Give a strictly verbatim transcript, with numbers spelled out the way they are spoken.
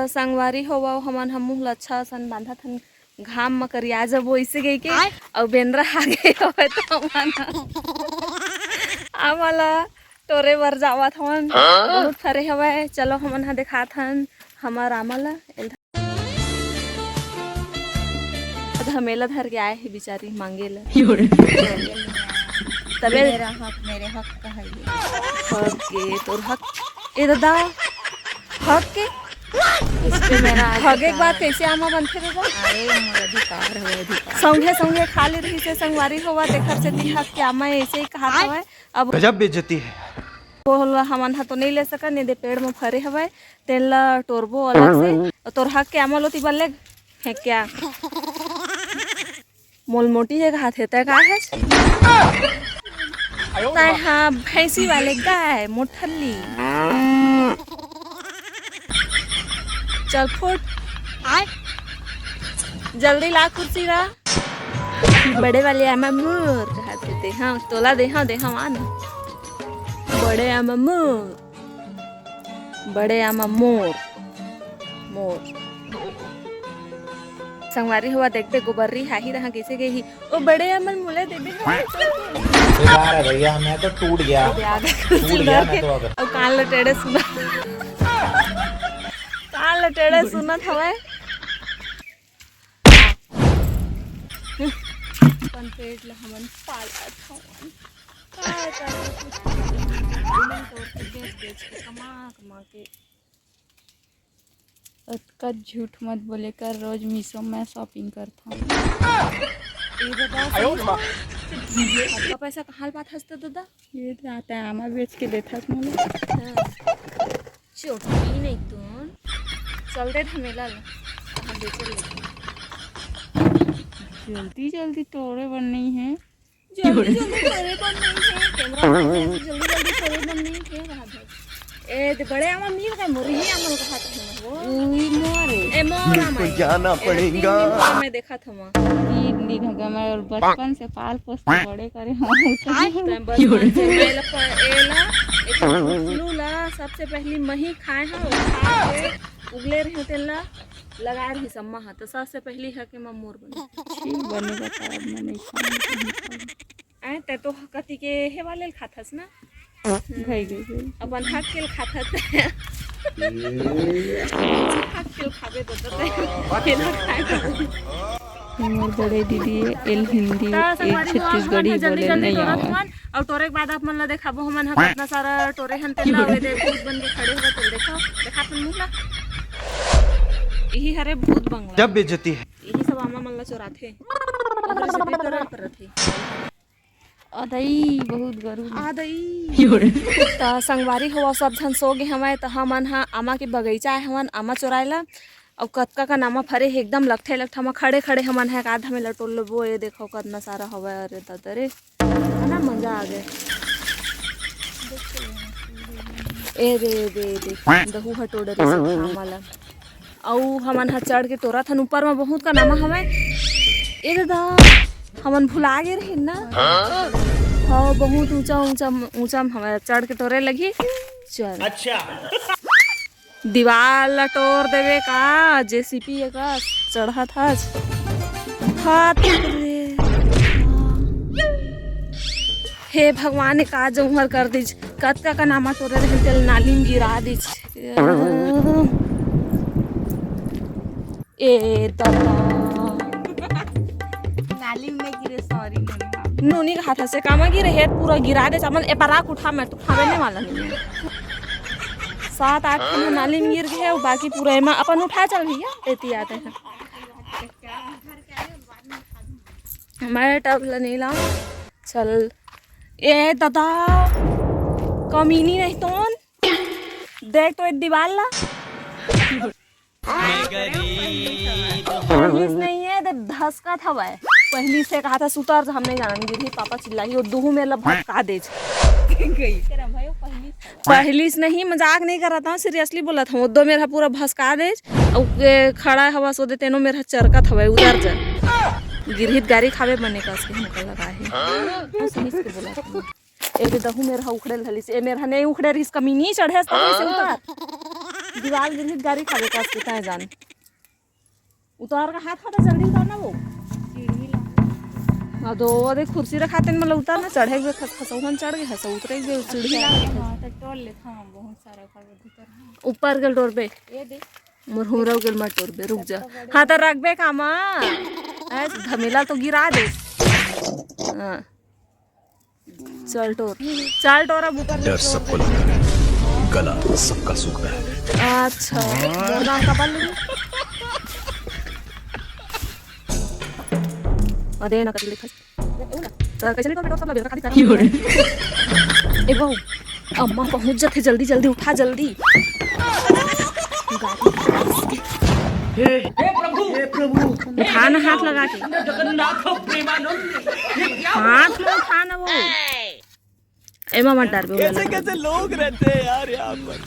संगवारी हो, हमन ह मुंह ल अच्छा असन बांधत हन, घाम म करिया जबो इसे गई के। आय। अउ बेंदरा आ गए होवे तो हमन ह आमा ल टोरे बर जावत हवन। हाँ? बहुत फरे हवय। चलो हमन ह देखात हन हमर आमा ल। एल-, धमेला धर के आए हे बिचारी मांगे ल। तबे मेरा हक, मेरे हक का है ये। हक के, तोर हक। ए दादा, हक के? इस पे मेरा हक एक अधिकार। बात कैसे आमा बनथे दादा? अरे, मोर अधिकार है, अधिकार। संगे संगे खा ले रही से संगवारी होवा, तेखर से ती हक के आमा ऐसे ही कहा हवय। अब गजब बेइज्जती है। वो हमन ह तो नहीं ले सकन, ये दे पेड़ में फरे हवय, तेन ला टोरबो अलग से। अउ तोर हक के आमा लोती बल्ले फेंक क्या? मोल मोटी हे कहाथे, तै का हे? तै हा भैंसी वाले गाय, मोठल्ली। चल फुट। आय। जल्दी ला कुर्सी ला। बड़े वाले आमा मोर कहाथे ते। हाँ, तोला दे, हाँ, दे, हाँ, आ ना। बड़े आमा मोर। बड़े आमा मोर, मोर। संगवारी हुआ, देखबे गोबर्री हाही रहा कैसे गई ही। ओ बड़े आमा ल मोला देबे। बेकार है भैया, मैं तो टूट गया। अबे आ गए टूट गया मैं तो अब। और कान ल टेढ़े सुना, कान ल टेढ़े सुनत हवय। अपन पेट ल हमन पालत हवन। का करबो, कुछ तो बेच बेच के, कमा कमा के। अतका झूठ मत बोले कर, रोज मीशो में shopping करथव। ए दादा, अतका पैसा कहाँ ले पाथस त दादा? ये तो आता है, आमा बेच के देथस मोला। हाँ। चोटी नहीं तुम। चल दे धमेला ला। कहाँ बेचे ले? जल्दी जल्दी तोड़े बर नहीं है। जल्दी जल्दी करे बर नहीं है। कैमरा में जल्दी जल्दी करे बर नहीं है, कहा था। ए, दे बड़े आमा मिल गए, मोर ही आमा कहा था वो। उई मोरे। ए, मोर आमा। जाना ए, पड़ेगा। तीन दिन में देखा था। तीन दिन हो गए, मैं और बचपन से पाल पोस के बड़े करे हूँ। तैं बचपन से मैं ला प-, एला, एक उल्लू ला सबसे पहली मही खाए हूँ, खा के उगले रहे तेला लगा रही सम्मा हा, तो सबसे पहली है कि मैं मोर बने। छी, बने बता, अब मैं नहीं खाऊंगी, नहीं खाऊंगी। आय, तै तो कति के हे वाले ल खाथस ना? भई गई, भई। अपन हक के ल खाथस। हक के ल खाबे तो, तो तै के ल खाए तो। हमर बड़े दीदी एल हिंदी, ता एल संगवारी हो, छत्तीसगढ़ी हमन ह जल्दी बोले जल्दी नहीं टोरत आवा। हवन, अउ टोरे के बाद आप मन ला देखाबो, हमन ह कतना सारा टोरे हन, तेन ला ओदे भूत बन के खड़े हुआ, तो देखो, देखा अपन मुंह ला। यही हरे भूत बंगला। जब बेइज्जती है। यही सब आमा मन ला चोराथे। ओकरे से भी टोरे ल करत हे। आ दई, बहुत गरम। आ दई। त संगवारी हो, सब झन सो गे हवय, त हमन ह आमा के बगीचा आए हवन, आमा चोराए ला। अउ कतका कन आमा फरे हे, एकदम लकठे लकठा म खड़े खड़े हमन ह, एक आध में लटोल लेबो। ये देखो, कतना सारा हवय, अरे ददा रे, है ना, मजा आ गए। ए दे, ए दे, ए दे, दहू ह टोड़ रही से आमा ला। अउ हमन ह चढ़ के टोरत हन, ऊपर म बहुत कन आमा हवय। ए ददा, हमन भुला गे रहिन ना। हाँ, बहुत ऊंचा, ऊंचा, ऊंचा म हवय, चढ़ के टोरे लगही। चल। अच्छा। दीवाल ला टोर देवे का, जेसीपी का चढ़त हस। हाथ रे। हे भगवान, का जौहर कर दीज। कतका कन आमा टोरे रहे, तेल नाली में गिरा दीज। ए दादा। नाली में गिरे, sorry नोनी। नोनी का हाथ से कामा गिरे, हेड पूरा गिरा दे, चामल ए पराक उठा, मैं तो उठावे नहीं वाला नहीं है। सात आठ ठन नाली में गिर गए, बाकी पूरा एमा अपन उठा चल भैया, एती आते हैं। मैं टब ला नहीं लाऊं। चल। ए दादा, कमीनी नहीं तोन। देख तो एक दीवार ला। पहली से नहीं है, तो धसका था वह। पहली से कहा था, "सुतर जा, हम नहीं जाना।" गिरही पापा चिल्लाई, वो दुहू मेर ला भटका दे। पहली से नहीं, मजाक नहीं करत हूँ, seriously बोलत हूँ। वो दो मेर हा पूरा भसका दे, अउ ए खड़ा हवा सोदे तेनो मेर हा चरकत हवा, उतर जा। गिरही त गारी खावे बने कस के हमका लगा है। सही से बोलत हूँ। ए दे दहू मेर हा उखड़े ल धलिस, ए मेर हा नहीं उखड़े रहिस, कमीनी चढ़े से उतर। दीवाल गिरही त गारी खाबे कस के तय जान। उतार का हाथ हटा, जल्दी उतार ना वो। सीढ़ी ला। हाँ, तो वो देख कुर्सी रखा तेन मतलब उतार ना, चढ़े हुए खस खसौहन चढ़ गए, हस उतरे गए सीढ़ी ला। हाँ, तो टोर ले था, बहुत सारा ऊपर भीतर है। ऊपर गल टोर बे। ये देख। मोर हुमरा गल मत टोर बे, रुक जा। हाँ, तो रख बे कामा। ऐस धमेला तो गिरा दे। हाँ। चल टोर, चल टोर, अब ऊपर डर सबको लगता है, गला सबका सूखता है। अच्छा, मोर नाम का बल लूं। अरे ना कर लिखा। तो कैसे नहीं टोर, सब लगे, खाली कर। ए बहू, अम्मा पहुंच जाथे, जल्दी जल्दी उठा, जल्दी। उठा ना हाथ लगा के। हाथ में उठा ना वो। एमा मत डारबे, ओला कैसे लगा। कैसे लोग रहते हैं यार यहाँ पर।